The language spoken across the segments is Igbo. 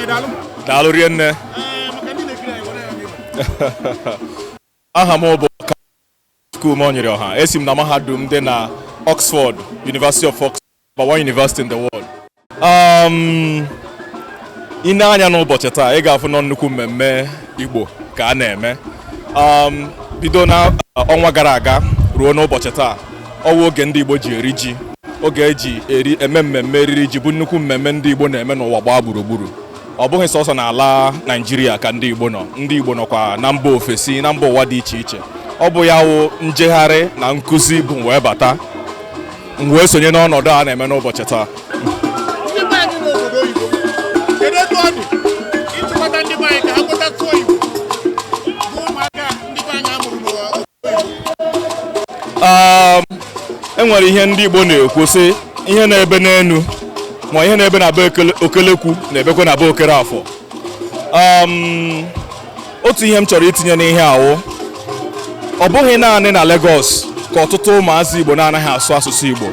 Nwanne, daalụ. Daalụ rinne. Ee, maka ndị na-ekiri anyị, gwara ya onye bụ. Aha m bụ Chukwuma Onyere Ọha. Esi m na mahadum dị na Oxford, University of Oxford, number one university in the world. Ị na-anya n'ụbọchị taa, ị ga-afụ nọ nnukwu mmemme Igbo ka a na-eme. Bido na ọnwa gara aga ruo n'ụbọchị taa, ọwụ oge ndị Igbo ji eri ji, oge eji eri eme mmemme eriri ji bụ nnukwu mmemme ndị Igbo na-eme n'ụwa gbaa gburugburu. Ọ bụghị sọsọ n'ala Naijiria ka ndị Igbo nọ, ndị Igbo nọkwa na mba ofesi, na mba ụwa dị iche iche. Ọ bụ ya wụ njegharị na nkụzi bụ wee bata m wee sonye n'ọnọdụ a na-eme n'ụbọchị taa. Ndị be anyị n'obodo oyibo, kedu etu ọ dị ịchịkọta ndị be anyị ka ha kweta sụọ Igbo, bụ ụmụaka ndị be anyị amụrụ n'obodo oyibo? E nwere ihe ndị Igbo na-ekwu sị, ihe na-ebe n'enu ma ihe na-ebe na be okelekwu na-ebekwa na be okere afọ. Otu ihe m chọrọ itinye n'ihe awụ, ọ bụghị naanị na Lagos ka ọtụtụ ụmụazị Igbo na-anaghị asụ asụsụ Igbo.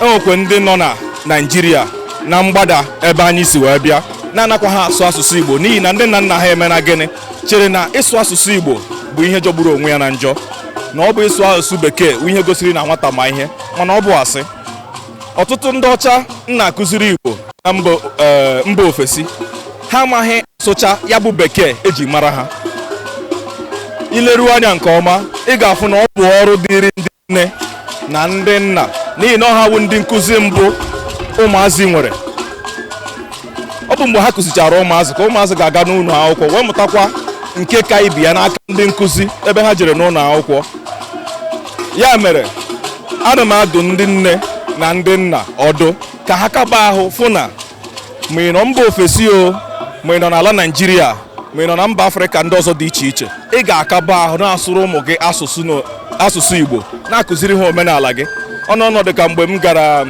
Enwekwe ndị nọ na Naịjirịa na mgbada ebe anyị si wee bịa na-anakwa ha asụ asụsụ Igbo, n'ihi na ndị nna nna ha emena gịnị, chere na ịsụ asụsụ Igbo bụ ihe jọgburu onwe ya na njọ, na ọ bụ ịsụ asụsụ Bekee bụ ihe gosiri na nwata ma ihe. Mana ọ bụ asị. Ọtụtụ ndị ọcha m na-akụziri Igbo na mba ofesi, ha amaghị sụcha ya bụ Bekee eji mara ha. Ileruo anya nke ọma, ị ga-afụ na ọ bụ ọrụ dịrị ndị nne na ndị nna, n'ihi na ọha bụ ndị nkụzi mbụ ụmụazị nwere. Ọ bụ mgbe ha kụzichara ụmụazị ka ụmụazị ga-aga n'ụlọ akwụkwọ wee mụtakwa nke ka ibi ya n'aka ndị nkụzi ebe ha jere n'ụlọ akwụkwọ. Ya mere ana m adụ ndị nne na ndị nna ọdụ ka ha kaba ahụ fụ na ma ị nọ mba ofesi o, ma ị nọ n'ala Naijiria, ma ị nọ na mba Afrịka ndị ọzọ dị iche iche, ị ga-akaba ahụ na-asụrụ ụmụ gị asụsụ asụsụ Igbo, na-akụziri ha omenala gị. Ọnọdụ ka mgbe m gara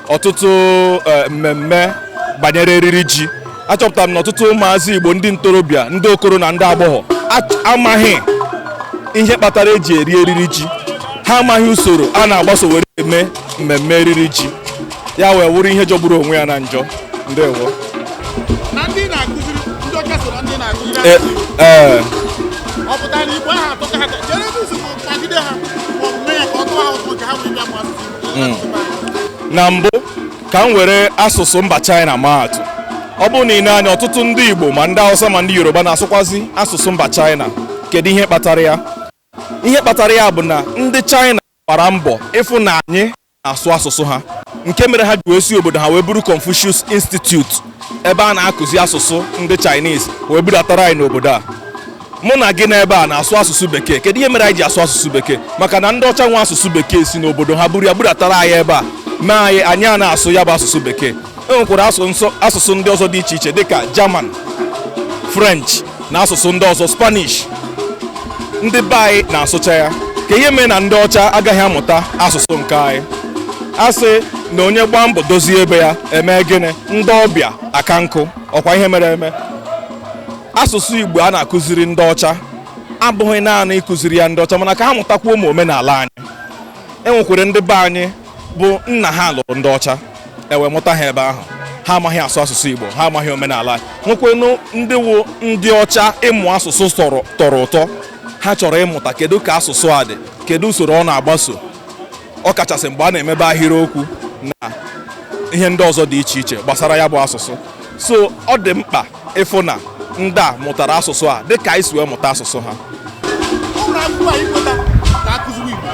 ọtụtụ mmemme banyere eriri ji, achọpụtara m na ọtụtụ ụmụazị Igbo, ndị ntorobịa, ndị okoro na ndị agbọghọ, amaghị ihe kpatara eji eri eriri ji. Ha amaghị usoro a na-agbaso were eme mmemme eriri ji. Ya wee wụrụ ihe jọgburu onwe ya na njọ. Ndewo. Na ndị na-akụziri, ndị ọcha so na ndị na-akụziri asụsụ Igbo. Ee. Ọ pụtara na Igbo ahụ atọka ha? Chere ebe isi kwagide ha ma ọ bụ mee ya ka ọ tụọ ha ụtọ ka ha wee bịa mụọ asụsụ Igbo, asụsụ be anyị? Na mbụ, ka m were asụsụ mba China maa atụ. Ọ bụrụ na ị na-anya, ọtụtụ ndị Igbo, ma ndị Hausa ma ndị Yoruba, na-asụkwazi asụsụ mba China. Kedu ihe kpatara ya? Ihe kpatara ya bụ na ndị China gbara mbọ ịfụ na anyị na-asụ asụsụ ha, nke mere ha ji wee si obodo ha wee bụrụ Confucius Institute, ebe a na-akụzi asụsụ ndị Chinese, wee budatara anyị n'obodo a. Mụ na gị n'ebe a na-asụ asụsụ Bekee. Kedu ihe mere anyị ji asụ asụsụ Bekee? Maka na ndị ọcha nwe asụsụ Bekee si n'obodo ha buru ya budatara anyị ebe a, mee anyị anyị a na-asụ ya bụ asụsụ Bekee. E nwekwara asụsụ ndị ọzọ dị iche iche, dịka German, French na asụsụ ndị ọzọ, Spanish, ndị be anyị na-asụcha ya. Ka ihe mee na ndị ọcha agaghị amụta asụsụ nke anyị? A sị na onye gbaa mbọ dozie ebe ya, eme gịnị, ndị ọbịa aka nkụ. Ọkwa ihe mere eme, asụsụ Igbo a na-akụziri ndị ọcha abụghị naanị ịkụziri ya ndị ọcha, mana ka ha mụtakwuo ụmụ omenala anyị. E nwekwara ndị be anyị bụ nna ha lụrụ ndị ọcha, ewe mụta ha ebe ahụ, ha amaghị asụ asụsụ Igbo, ha amaghị omenala anyị. Nwekwanụ ndị wụ ndị ọcha ịmụ asụsụ tọrọ ụtọ, ha chọrọ ịmụta kedu ka asụsụ a dị, kedu usoro ọ na-agbaso, ọ kachasị mgbe a na-emebe ahịrịokwu na ihe ndị ọzọ dị iche iche gbasara ya bụ asụsụ. So ọ dị mkpa ịfụ na ndị a mụtara asụsụ a dịka anyị si wee mụta asụsụ ha. Ụlọ akwụkwọ a ikweta ka akụziwe Igbo,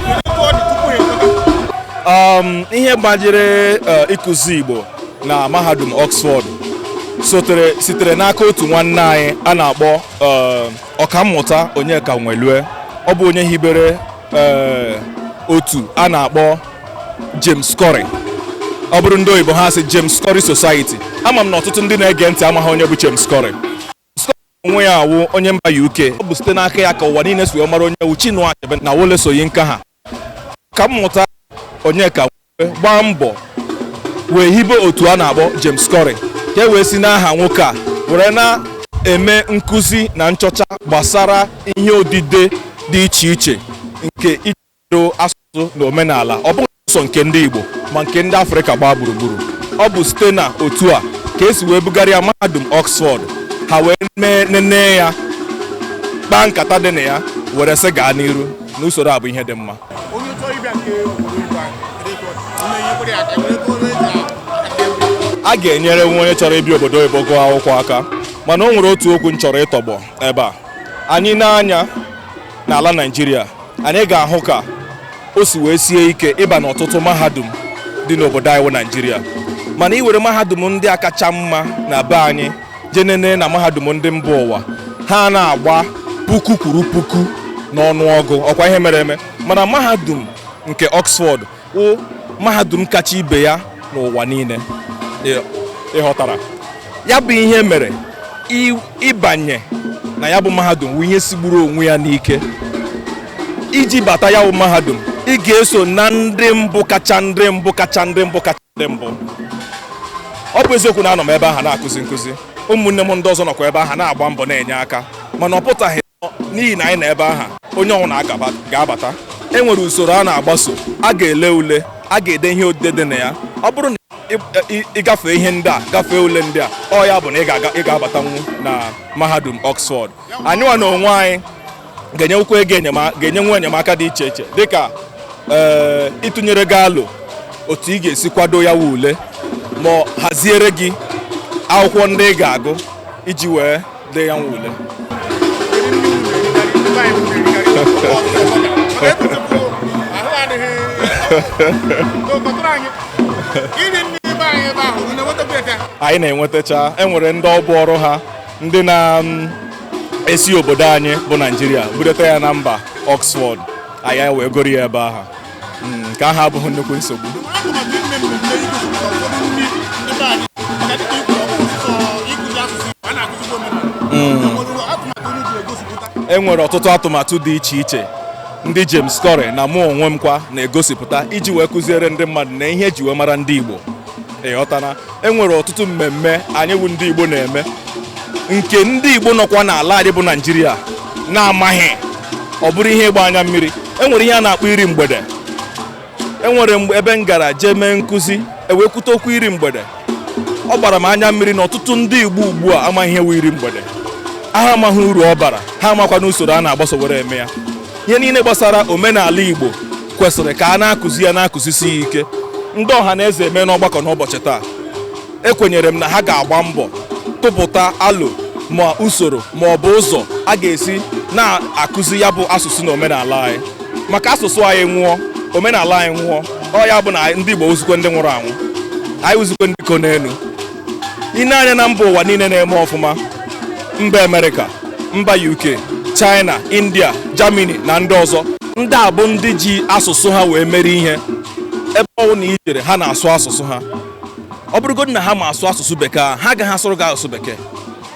kedu etu ọ dị tupu ha ekweta? Ihe gbajiri ịkụzi Igbo na mahadum Oxford sitere n'aka otu nwanne anyị a na-akpọ Ọkammụta Onyeka Nwelue. Ọ bụ onye hibere otu a na-akpọ James Currey. Ọ bụrụ ndị oyibo, ha sị James Currey Society. Ama m na ọtụtụ ndị na-ege ntị amaghị onye bụ James Currey. James Currey onwe ya awụ onye mba UK. Ọ bụ site n'aka ya ka ụwa niile si wee mara onye wu Chinua Achebe na Wole Soyinka ha. Ọkammụta Onyeka gbaa mbọ wee hibe otu a na-akpọ James Currey, ka e wee si n'aha nwoke a were na-eme nkụzi na nchọcha gbasara ihe odide dị iche iche nke ido asụsụ na omenala, ọ bụghị sọ nke ndị Igbo, ma nke ndị Afrịka gbaa gburugburu. Ọ bụ site na otu a Ka esi wee bugara ya mahadum Oxford, ha wee mee nene ya, kpaa nkata dị na ya, were sị gaa n'iru na usoro a bụ ihe dị mma. Onye chọrọ ịbịa nke obodo oyibo ahụ, kedu etu ọ dị? Unu enyekwara ya aka, enwere ego ole eji aka? A ga-enyere nwa onye chọrọ ịbịa obodo oyibo gụọ akwụkwọ aka, mana o nwere otu okwu m chọrọ ịtọgbọ ebe a. Anyị na-anya n'ala Naịjirịa, anyị ga-ahụ ka o si wee sie ike ịba n'ọtụtụ mahadum dị n'obodo anyị wụ Naịjirịa. Mana iwere mahadum ndị a kacha mma na be anyị jee nene na mahadum ndị mba ụwa, ha na-agba puku kwuru puku n'ọnụọgụ. Ọkwa ihe mere eme, mana mahadum nke Oxford wụ mahadum kacha ibe ya n'ụwa niile. Ịghọtara ya bụ ihe mere ịbanye na ya bụ mahadum wụ ihe sigburu onwe ya n'ike. Iji bata ya bụ mahadum, ị ga-eso na ndị mbụ kacha ndị mbụ kacha ndị mbụ kacha ndị mbụ. Ọ bụ eziokwu na anọ m ebe ahụ na-akụzi nkụzi, ụmụnne m ndị ọzọ nọkwa ebe ahụ na-agba mbọ na-enye aka, mana ọ pụtaghị n'ihi na anyị nọ ebe ahụ, onye ọbụla ga-abata. E nwere usoro a na-agbaso. A ga-ele ule, a ga-ede ihe odide dị na ya. Ọ bụrụ na ịgafee ihe ndị a, gafee ule ndị a, ọ ya bụ na ị ga-abatanwu na mahadum Oxford. Anyị nwa na onwe anyị ga-enyewukwa ego ga-enyenwu enyemaka dị iche iche, dịka ịtụnyere gị alo otu ị ga-esi kwado ya wụ ule, ma haziere gị akwụkwọ ndị ị ga-agụ iji wee dee ya nwa ule. Kedu ndị unu na-erikarị, ndị be anyị unu na-erikarị? Maka etutupu ahụ adịghị. Kọtụrụ anyị iri nri be anyị ebe ahụ, unu na-enwetakwa ya? Anyị na-enwetacha. Enwere ndị ọbụ ọrụ ha, ndị na-esi obodo anyị bụ Naijiria budata ya na mba Oxford, anyị wee goro ya ebe ahụ. Nke ahụ abụghị nnukwu nsogbu. Enwere atụmatụ ime mmemme igosipụta ụfọdụ nri ndị be anyị? Maka dịka ikwu, ọ bụghị sọ ịkụzi asụsụ Igbo, a na-akụzikwa omenala. Enwere atụmatụ unu ji egosipụta? E nwere ọtụtụ atụmatụ dị iche iche ndị James Curry na mụ onwe m kwa na-egosipụta iji wee kụziere ndị mmadụ na ihe eji wee mara ndị Igbo. Ịghọtana, e nwere ọtụtụ mmemme anyị bụ ndị Igbo na-eme, nke ndị Igbo nọkwa n'ala anyị bụ Naijiria na-amaghị. Ọ bụrụ ihe ịgba anya mmiri, e nwere ihe a na-akpọ iri mgbede. E nwere mgbe ebe m gara jee mee nkụzi, ewee kwute okwu iri mgbede. Ọ gbara m anya mmiri na ọtụtụ ndị Igbo ugbu a amaghị ihe wụ iri mgbede. Ha amaghị uru ọ bara, ha amakwa n'usoro a na-agbaso were eme ya. Ihe niile gbasara omenala Igbo kwesịrị ka a na-akụzi ya, na-akụzisi ya ike. Ndị ọha na eze eme n'ọgbakọ n'ụbọchị taa, ekwenyere m na ha ga-agba mbọ tụpụta alo ma usoro ma ọ bụ ụzọ a ga-esi na-akụzi ya bụ asụsụ na omenala anyị. Maka asụsụ anyị nwụọ, omenala anyị nwụọ, ọ ya bụ na ndị Igbo wụzikwe ndị nwụrụ anwụ, anyị wụzikwe ndị ko n'elu. Ị na-anya na mba ụwa niile na-eme ọfụma, mba Amerịka, mba UK, China, India, Germany na ndị ọzọ, ndị a bụ ndị ji asụsụ ha wee mere ihe. Ebe ọwụ na ijere, ha na-asụ asụsụ ha. Ọ bụrụgodị na ha ma asụ asụsụ bekee, ha agaghị asụrụ gị asụsụ bekee,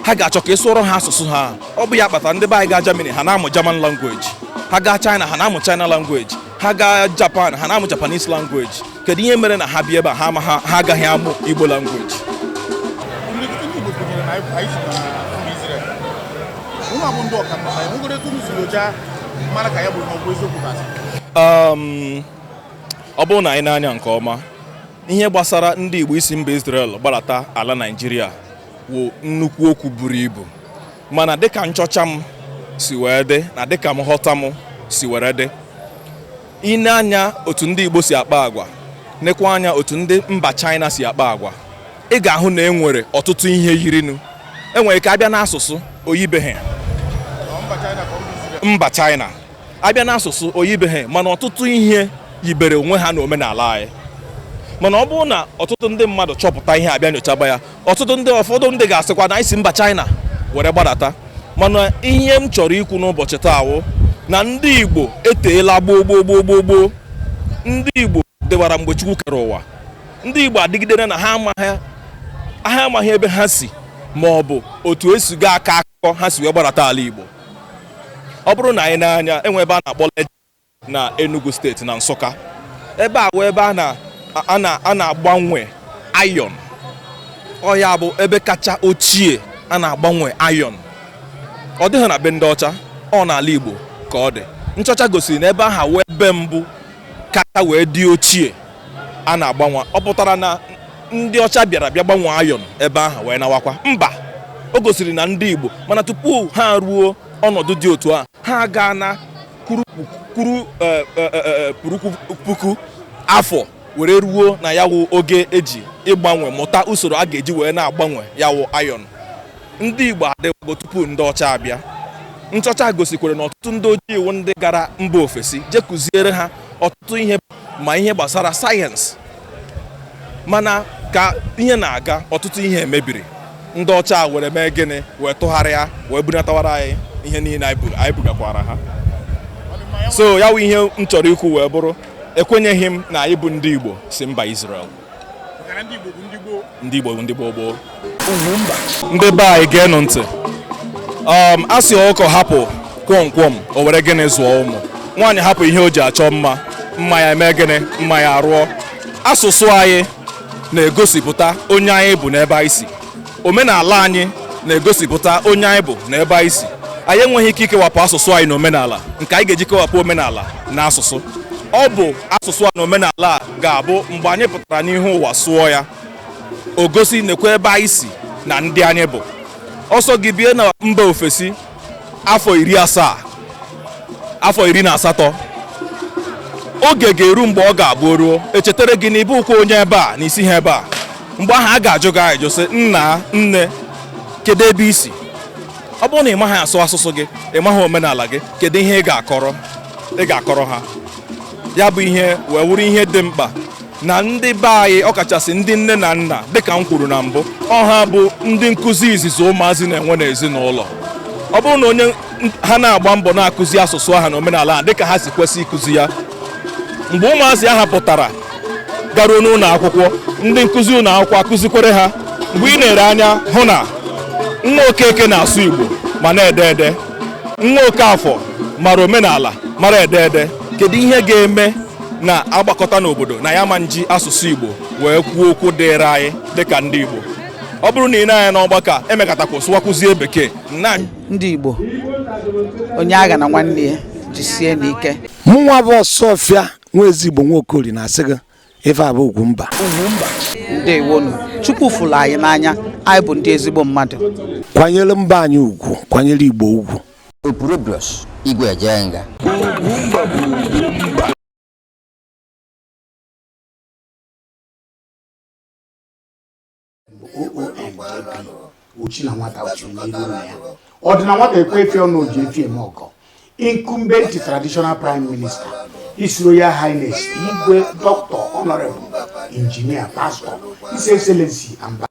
ha ga-achọ ka ị sụọrọ ha asụsụ ha. Ọ bụ ya kpatara ndị be anyị gaa Germany, ha na-amụ German language. Ha gaa China, ha na-amụ China language. Ha gaa Japan, ha na-amụ Japanese language. Kedu ihe mere na ha bịa ebe a, ha ama ha agaghị amụ Igbo language? Ndị Igbo kwenyere na anyị si na mba Israel. Unu abụ ndị ọkammụta, enwegoro etu unu si nyochaa mara ka ya bụ ihe ọ bụ eziokwu gasị? Ọ bụrụ na anyị na-anya nke ọma, ihe gbasara ndị Igbo isi mba Israel gbadata ala Naịjirịa wụ nnukwu okwu buru ibu. Mana dịka nchọcha m si wee dị na dịka m ghọta m si were dị, ị na-anya otu ndị Igbo si akpa agwa, nekwa anya otu ndị mba China si akpa agwa, ị ga-ahụ na e nwere ọtụtụ ihe yirinu. Enwere ka abịa n'asụsụ, oyibeghị. Mba China, abịa n'asụsụ, oyibeghị, mana ọtụtụ ihe yibere onwe ha n'omenala anyị. Mana ọ bụrụ na ọtụtụ ndị mmadụ chọpụta ihe, abịa nyochaba ya, ọtụtụ ndị, ụfọdụ ndị ga-asịkwa na anyị si mba China were gbadata. Mana ihe m chọrọ ikwu n'ụbọchị taa wụ na ndị Igbo eteela gboo gboo gboo gboo gboo. Ndị Igbo dịwara mgbe Chukwu kere ụwa. Ndị Igbo adịgidere na ha amaghị ebe ha si ma ọ bụ otu esi gaa aka akụkọ ha si wee gbadata ala Igbo. Ọ bụrụ na anyị na-anya, enwe ebe a na-akpọ Legend na Enugu Steeti, na Nsụka. Ebe a wụ ebe a na-agbanwe iron. Ọ ya bụ ebe kacha ochie a na-agbanwe iron. Ọ dịghị na be ndị ọcha, ọ n'ala Igbo ka ọ dị. Nchọcha gosiri na ebe ahụ wee ebe mbụ kacha wee dị ochie a na-agbanwe. Ọ pụtara na Ndị ọcha bịara bịa gbanwee iron ebe ahụ wee nawakwa mba. O gosiri na ndị Igbo, mana tupu ha ruo ọnọdụ dị otu a, ha gaa na kwuru puku puku afọ were ruo na ya wụ oge eji ịgbanwe, mụta usoro a ga-eji wee na-agbanwe ya wụ iron. Ndị Igbo adịwago tupu ndị ọcha abịa. Nchọcha gosikwara na ọtụtụ ndị ojii iwu ndị gara mba ofesi jee kụziere ha ọtụtụ ihe, ma ihe gbasara sayensị. Mana ka ihe na-aga, ọtụtụ ihe emebiri. Ndị ọcha were mee gịnị? Wee tụgharịa, wee bunatawara anyị ihe niile anyị bugakwara ha. So ya wụ ihe m chọrọ ikwu wee bụrụ, ekwenyeghị m na anyị bụ ndị Igbo si mba Israel. Maka na ndị Igbo bụ ndị gboo. Ndị Igbo bụ ndị gboo gboo. Ndị be anyị, geenụ ntị. A sị ọkụkọ hapụ kwọm kwọm, o were gịnị zụọ ụmụ? Nwaanyị hapụ ihe o ji achọ mma, mma ya eme gịnị? Mma ya rụọ. Asụsụ anyị na-egosipụta onye anyị bụ n'ebe anyị si. Omenala anyị na-egosipụta onye anyị bụ n'ebe anyị si. Anyị enweghị ike ikewapụ asụsụ anyị na omenala. Nke anyị ga-eji kewapụ omenala na asụsụ, ọ bụ asụsụ a na omenala a ga-abụ mgbe anyị pụtara n'ihu ụwa sụọ ya, o gosi nekwa ebe anyị si na ndị anyị bụ. Ọsọ gị bie na mba ofesi afọ 70, afọ 18, oge ga-eru mgbe ọ ga-abụ ruo echetara gị na ịbụ ụkwa onye ebe a na isi ha ebe a. Mgbe ahụ a ga-ajụ gị ajụ sị, "Nna, nne, kedu ebe isi?" Ọ bụrụ na ị maghị asụ asụsụ gị, ị maghị omenala gị, kedu ihe ị ga-akọrọ ha? Ya bụ ihe wee wụrụ ihe dị mkpa na ndị be anyị, ọkachasị ndị nne na nna, dịka m kwuru na mbụ, ọha bụ ndị nkụzi izizi ụmụazị na-enwe n'ezinụlọ. Ọ bụrụ na onye ha na-agba mbọ na-akụzi asụsụ aha na omenala ha dịka ha si kwesị ịkụzi ya, mgbe ụmụazị ahụ pụtara garuo n'ụlọ akwụkwọ, ndị nkụzi ụlọ akwụkwọ akụzikwere ha. Mgbe ị na-ere anya hụ na nwa Okeke na-asụ Igbo ma na-ede ede, nwa Okafọ mara omenala, mara ede ede, kedu ihe ga-eme na agbakọta n'obodo na ya ma nji asụsụ Igbo wee kwuo okwu dịịrị anyị dịka ndị Igbo? Ọ bụrụ na ị na-anya n'ọgbakọ a, emekatakwa sụwakwuzie Bekee na Ndị Igbo, onye agha na nwanne ya, jisie n'ike. Mụnwa bụ Ọsọfịa nwa ezigbo Nwaokori na-asị gị, ife a bụ Ugwumba. Ndewonu. Chukwu fụrụ anyị n'anya. Anyị bụ ndị ezigbo mmadụ. Kwanyere mba anyị ugwu, kwanyere Igbo ugwu. Opurobios Igwe Ejenga. Ugwumba bụ Ugwumba. OONJP ochi na nwata ochiri n'iru nna ya, ọ dị na nwata ekwe efi ọnụ oji efi eme ọgọ. Incumbent traditional prime minister, His Royal Highness Igwe Dr. Honorable Engineer Pastor His Excellency Ambassador.